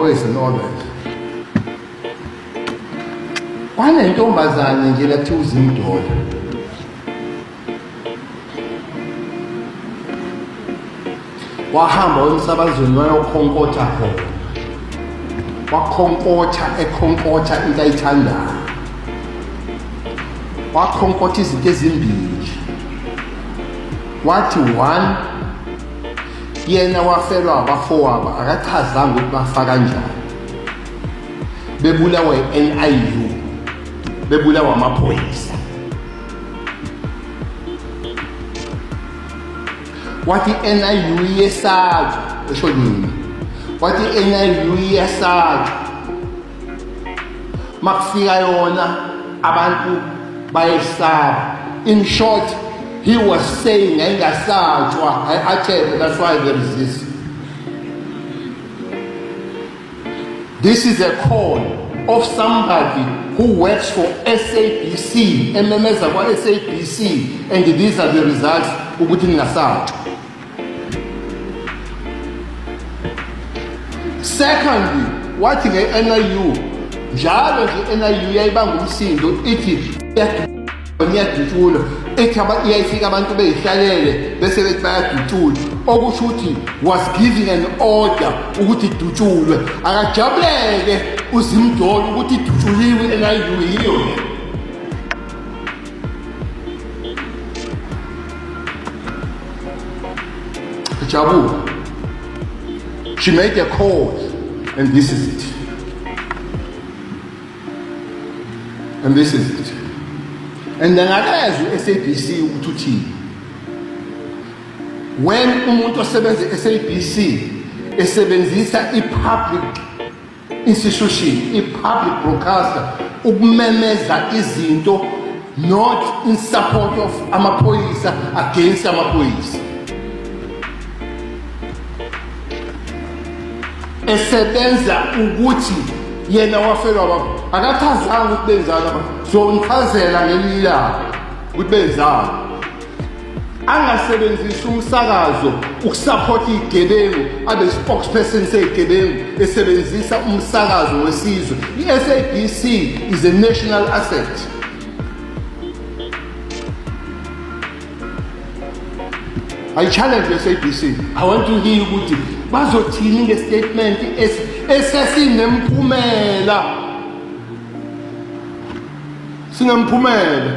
amaphoyisa and all that. Kwanentombazane nje lathi uZimdola. Wahamba emsakazweni wayokhonkotha khona. Wakhonkotha ekhonkotha into ayithandayo. Wakhonkotha izinto ezimbili. Wathi one yena wafelwa abafowabo akachazanga ukuthi bafa kanjani. Bebulawa i-NIU. Bebulawa amaphoyisa. Wathi i-NIU iyesatshwa, esho nini? Wathi i-NIU iyesatshwa. Makufika yona abantu bayesaba. In short, he was saying ayingasatshwa, athebe, that's why there is this. This is a call of somebody who works for SABC, ememeza kwa-SABC, and these are the results ukuthi ningasatshwa. Secondly, wathi nge-NIU, njalo nje i-NIU yayibanga umsindo ithi iyadutshulwa, ithi iyayifika abantu beyihlalele bese bethi bayadutshulwa, okusho ukuthi was giving an order ukuthi idutshulwe. Akajabuleke uZimdolo ukuthi idutshuliwe i-NIU yiyo le. Jabula. She made a call, and this is it. And this is it. And angakezwa i-SABC ukuthi uthini. When umuntu osebenza e-SABC esebenzisa i-public institution, i-public broadcaster ukumemeza izinto not in support of amaphoyisa, against amaphoyisa, esebenza ukuthi yena wafelwa baba, akachazanga ukuthi benzani abantu. So ngichazela ngelinye ilanga ukuthi benzani. Angasebenzisi umsakazo ukusupport igebengu, abe spokesperson seyigebengu esebenzisa umsakazo wesizwe. I-SABC is a national asset. I challenge the SABC. I want to hear ukuthi bazothini ngestatement esesinemphumela. Sinemphumela.